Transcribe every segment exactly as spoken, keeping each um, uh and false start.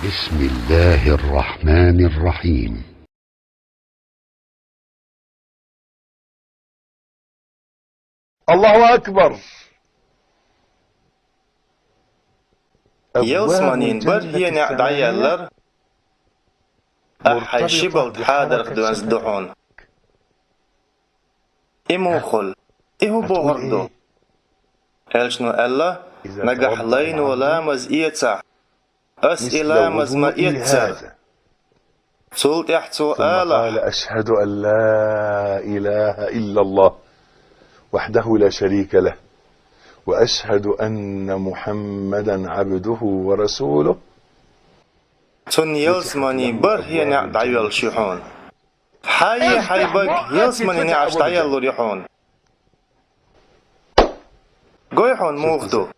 بسم الله الرحمن الرحيم. الله أكبر. Ялсманийн бархӀ ене дӀаяьллар, ахьа шибалт хьадарх доьнза ду хьона. И муха хул? И хӀун бохург ду? Элчано аьлла: «Нагахь лайно ламаз эцахь, ас и ламаз ма эццара». Цул тӀаьхьа цо ала: أشهد أن لا إله إلا الله وحده لا شريك له وأشهد أن محمدا عبده ورسوله. Цунна ялсманийн бархӀ ене дӀайоьллуш ю хьона. Хьае, хьай бага ялсманийн неӀарш дӀаяллур ю хьона. Гой хьона муха ду.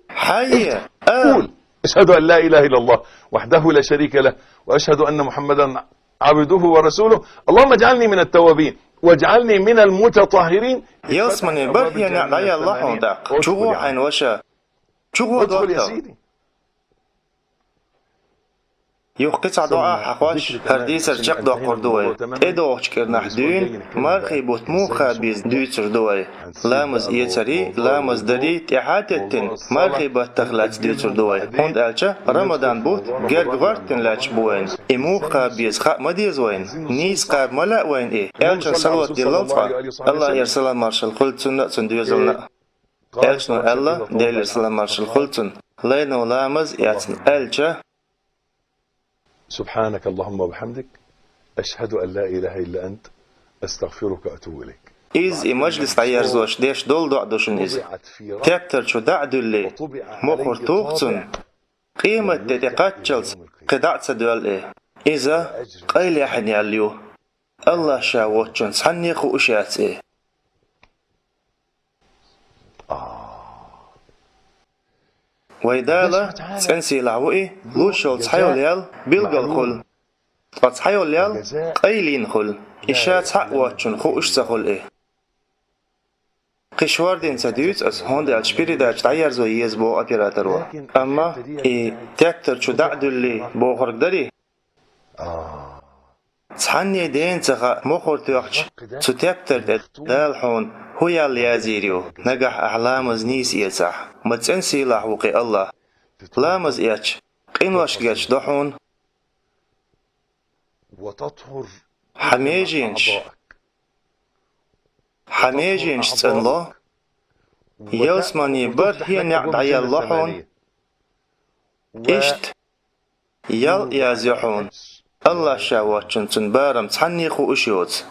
Хьае, ала. أشهد أن لا إله إلا الله وحده لا شريك له وأشهد أن محمدا عبده ورسوله. اللهم اجعلني من التوابين واجعلني من المتطهرين. Ялсманийн бархӀ ене дӀаялла хьона тӀаккха. ЧугӀо хьайна ваша. ЧугӀо доттагӀа. Юха кхин цхьа доӀа хьахош, хӀара дийцар чекхдоккхур ду вай. ТӀедогӀучу кӀирнахь дуьйна, мархий бутт муха беза дуьйцур ду вай. Ламаз эцарий, ламаз дарий тӀаьхьа а теттина, мархий баттах лаьцна дуьйцур ду вай. ХӀунда аьлча Рамадан бутт герга гӀортина лаьтташ бу вайна. И муха беза хаа ма деза вайна. Нийса кхаба ма лаьа вайна и. Элчанна салават диллал цкъа. АллахӀера салам-маршалла хуьлда цунна а, цуьнан доьзална а. Элчано аьлла, Делера салам-маршалла хуьлда цунна, лайно ламаз эцна аьлча: سبحانك اللهم وبحمدك، أشهد أن لا إله إلا أنت، أستغفرك وأتوب إليك. Иза и мажлис дӀаерзош деш долу доӀа ду шуна иза. Тептар чу дӀа а дуьллий, мохур туху цунна. Къематде тӀе кхаччалц кхин дӀа а ца доьллу и. Иза къайлаяьхьна яьлла ю. АллахӀ Ша воцчунна цхьанне хууш яц и. Вай Дала, цӀена сийлахь ву и, луш йолу цхьайолу ял билггал хуьлу. Ткъа цхьайолу ял къайлина хуьлу. И Ша цхьаъ воцчунна хууш ца хуьлу и. Кхин шордина ца дуьйцу аса, хӀунда аьлча передача дӀаерзо еза боху операторо. Амма и тептар чу дӀа а дуьллий бохург дарий? Цхьанне дена ца хаьа, мохур тоьхча, цу тептар тӀе Дала хьуна хӀун ял язйийр ю, нагахь ахь ламаз нийса эцахь, ма цӀена сийлахь ву кхин АллахӀ. Ламаз эцча, къинош гечдо хьуна. Хьан меженаш, хьан меженаш цӀанло, ялсманийн бархӀ ене дӀаялло хьуна. Иштта ял а язйо хьуна, АллахӀ Ша воцчунна цуьнан барам цхьанне хууш йоцу.